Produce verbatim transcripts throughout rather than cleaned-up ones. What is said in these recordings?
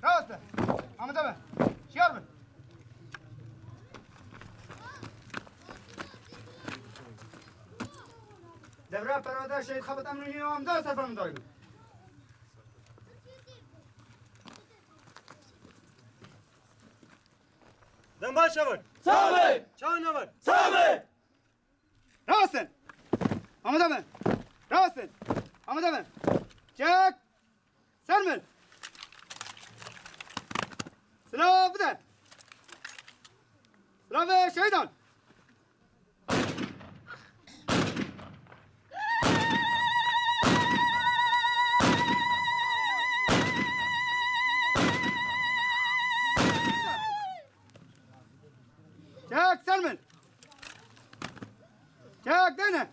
Rast e. Amade be. Şiyar bin. Devre perwerde Şehîd Xebat Emrînî amade serfermendayî. Dem baş e. Sağ olun. Çawa ne? Sağ olun. Rast in. Amade bin. Rast in. Amade bin. Çek. Sermil. Silav bide. Silavê şehîdan. Çek sermil. Çek dene.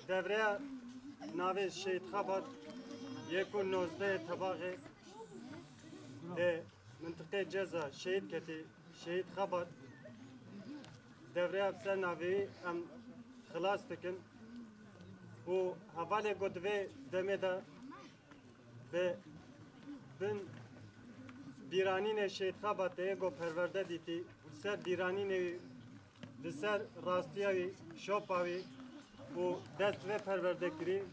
Devreya navê Şehîd Xebat yek û nozdehê Tebaxê di mintiqê ceza Şehîd Ketî, Şehîd Xebat, devreya bi ser navê em xilas dikin û hevalê ku di vê demê de bi bin bîranînê Şehîd Xebatê ku perwerde dîtî, li ser bîranînê wî, li ser rastiya wî, şopa wî û dest vê perwerde kirî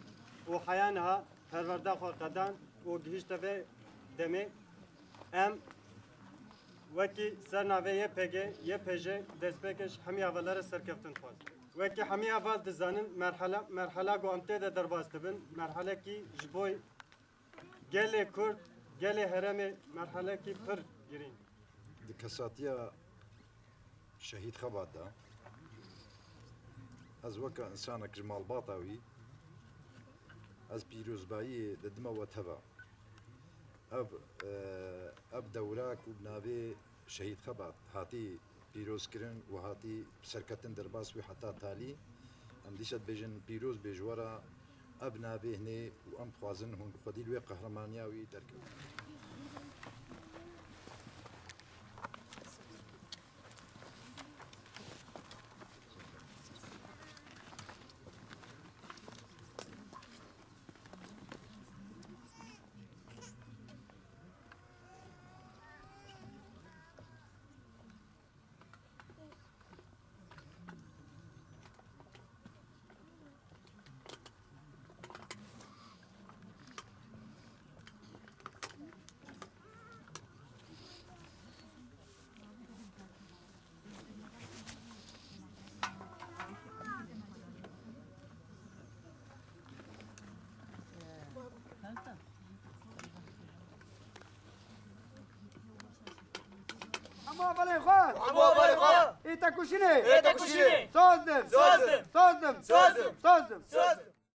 û heya niha perwerda xwe qedan û gihîşte vê demê. Em wekî ser navê Y P G, Y P J destpêkê ji hemî hevala re serkeftin dixwazin. Wekî hemî heval dizanin, merhela, merhela ku em tê de derbas dibin, merhelekî ji bo gelê Kurd, gelê herêmê merhelekî pir girîng. Di kesatiya Şehîd Xebat de ez weke însanek ji malbata wî, ez pîrozbayiyê didime we teva. Ev, e, ev dewra ku bi navê Şehîd Xebat hatî pîrozkirin û hatî serketin derbas wî heta talî. Em dîsa dibêjin pîroz bê ji we re ev navê hinê û em dixwazin hûn xwedî li wê qehremaniya wî derkevin. Hemû hevalên xwe. Hemû hevalên xwe. Ê tekoşînê. Ê tekoşînê. Saz din. Saz din. Saz din. Saz din. Saz din. Saz din.